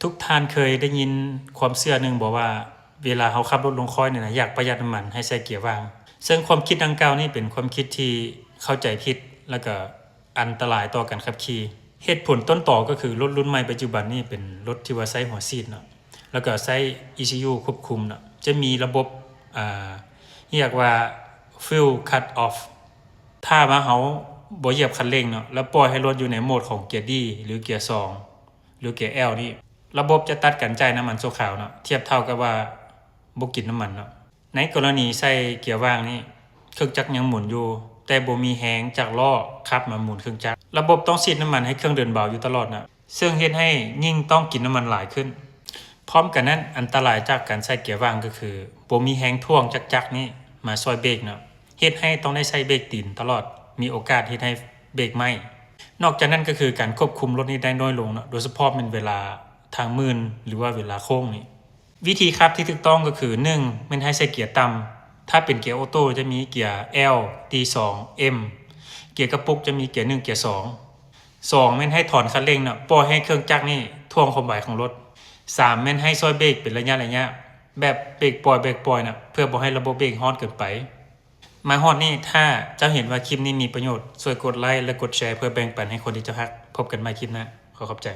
ທຸກທ່ານເຄີຍໄດ້ຍິນຄວາມເຊື່ອໜຶ່ງບໍ່ວ່າ ເວລາເຮົາຂັບລົດລົງຄອຍນີ້ນະ ຢາກປະຢັດນ້ຳມັນໃຫ້ໃສ່ເກຍຫວ່າງ? ເຊິ່ງຄວາມຄິດດັ່ງກ່າວນີ້ເປັນຄວາມຄິດທີ່ເຂົ້າໃຈຜິດ ແລະກະອັນຕະລາຍຕໍ່ການຂັບຂີ່. ເຫດຜົນຕົ້ນຕໍກໍຄືລົດລຸ້ນໃໝ່ປັດຈຸບັນນີ້ເປັນລົດທີ່ວ່າໃຊ້ຫົວສີດເນາະ ແລະກະໃຊ້ ECU ຄວບຄຸມເນາະ ຈະມີລະບົບ ອ່າ ຮຽກວ່າ fuel cut off. ຖ້າວ່າເຮົາບໍ່ຢຽບຄັນເລັ່ງເນາະ ແລ້ວປ່ອຍໃຫ້ລົດຢູ່ໃນໂໝດຂອງເກຍ D ຫຼືເກຍສອງ ຫຼືເກຍ L ນີ້ ລະບົບຈະຕັດການຈ່າຍນ້ຳມັນຊົ່ວຄາວເນາະ ທຽບເທົ່າກັບວ່າບໍ່ກິນນ້ຳມັນເນາະ. ໃນກໍລະນີໃສ່ເກຍຫວ່າງນີ້ ເຄື່ອງຈັກຍັງໝູນຢູ່ ແຕ່ບໍ່ມີແຮງຈາກລໍ້ຂັບມາໝູນເຄື່ອງຈັກ. ລະບົບຕ້ອງສີດນ້ຳມັນໃຫ້ເຄື່ອງເດີນເບົາຢູ່ຕະຫຼອດນະ ເຊິ່ງເຮັດໃຫ້ຍິ່ງຕ້ອງກິນນ້ຳມັນຫຼາຍຂຶ້ນ. ພ້ອມກັນນັ້ນ ອັນຕະລາຍຈາກການໃສ່ເກຍຫວ່າງກໍຄື ບໍ່ມີແຮງຖ່ວງຈາກຈັກນີ້ມາຊ່ອຍເບກເນາະ ເຮັດໃຫ້ຕ້ອງໄດ້ໃຊ້ເບກຕີນຕະຫຼອດ ມີໂອກາດເຮັດໃຫ້ເບກໄໝ້. ນອກຈາກນັ້ນກໍຄືການຄວບຄຸມລົດນີ້ໄດ້ນ້ອຍລົງເນາະ ໂດຍສະເພາະແມ່ນເວລາທາງມື່ນ ຫຼືວ່າເວລາໂຄ້ງນີ້. ວິທີຂັບທີ່ຖືກຕ້ອງກໍຄື ໜຶ່ງ ແມ່ນໃຫ້ໃສ່ເກຍຕ່ຳ ຖ້າເປັນເກຍໂອໂຕ້ຈະມີເກຍ L D ສອງ M ເກຍກະປຸກຈະມີເກຍໜຶ່ງ ເກຍສອງ. ສອງ ແມ່ນໃຫ້ຖອນຄັນເລັ່ງເນາະ ປ່ອຍໃຫ້ເຄື່ອງຈັກນີ້ຖ່ວງຄວາມໄວຂອງລົດ. ສາມ ແມ່ນໃຫ້ຊ່ອຍເບກເປັນໄລຍະໆ ແບບເບກປ່ອຍ ເບກປ່ອຍນະ ເພື່ອບໍ່ໃຫ້ລະບົບເບກຮ້ອນເກີນໄປ. ມາຮອດນີ້ ຖ້າເຈົ້າເຫັນວ່າຄລິບນີ້ມີປະໂຫຍດ ຊ່ວຍກົດໄລ ແລະ ກົດແຊ ເພື່ອແບ່ງປັນໃຫ້ຄົນທີ່ເຈົ້າຮັກ. ພົບກັນໃໝ່ຄລິບໜ້າ. ຂໍຂອບໃຈ.